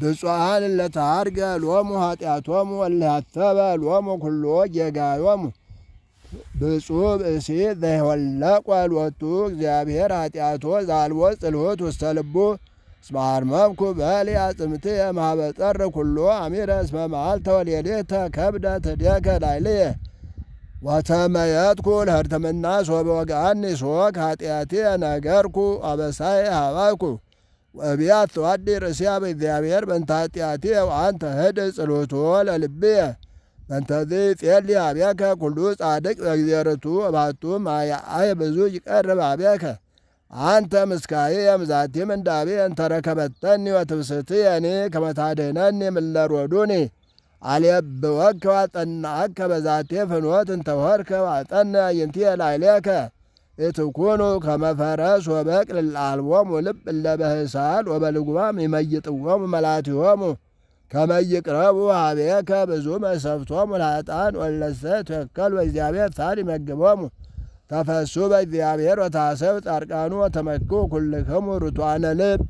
ብፁዓን እለ ተኀድገ ሎሙ ኃጢአቶሙ ወእለ ያተበ ሎሙ ኩሎ ጌጋዮሙ። ብፁዕ ብእሲ ዘይኆለቆ ሎቱ እግዚአብሔር ኃጢአቶ ዘአልቦ ጽልሁት ውስተ ልቡ። እስመ አርመምኩ በሊ አጽምትየ እምኀበ ጸር ኩሎ አሚረ እስመ መዓልተ ወሌሊተ ከብደ ትዴከ ላዕሌየ። ወተመየጥኩ ለሕርትምና ሶበ ወግአኒ ሶክ ኃጢአትየ ነገርኩ አበሳየ ሀባኩ። ወእብያት ተዋዲ ርእስያ በእግዚአብሔር በእንተ ኃጢአትየ ወአንተ ህድእ ጽልሁቶ ለልብየ። በእንተዝ ጼሊ ኀቤከ ኩሉ ጻድቅ በእግዚአርቱ ወባቱ ማያአይ ብዙ ይቀርብ ኀቤከ። አንተ ምስካየ ምዛቲ ምንዳቤ እንተ ረከበተኒ ወትብስትየኒ ከመ ታድኅነኒ እምእለ ሮዱኒ። አልየብወከ ወአጸናዐከ በዛቲ ፍኖት እንተ ሆርከ ወአጸንዕ አዕይንትየ ላዕሌከ። ኢትኩኑ ከመ ፈረስ ወበቅል እለ አልቦሙ ልብ እለ በሕሳል ወበልጓም ይመይጥዎሙ መላትዮሙ ከመ ይቅረቡ ኀቤከ። ብዙ መሰፍቶሙ ለኃጥኣን ወለሰ ይትወከሉ በእግዚአብሔር ሳር ይመግቦሙ። ተፈሱ በእግዚአብሔር ወታሰብ ጻድቃኑ ወተመክኡ ኩልክሙ ርቱዓነ ልብ።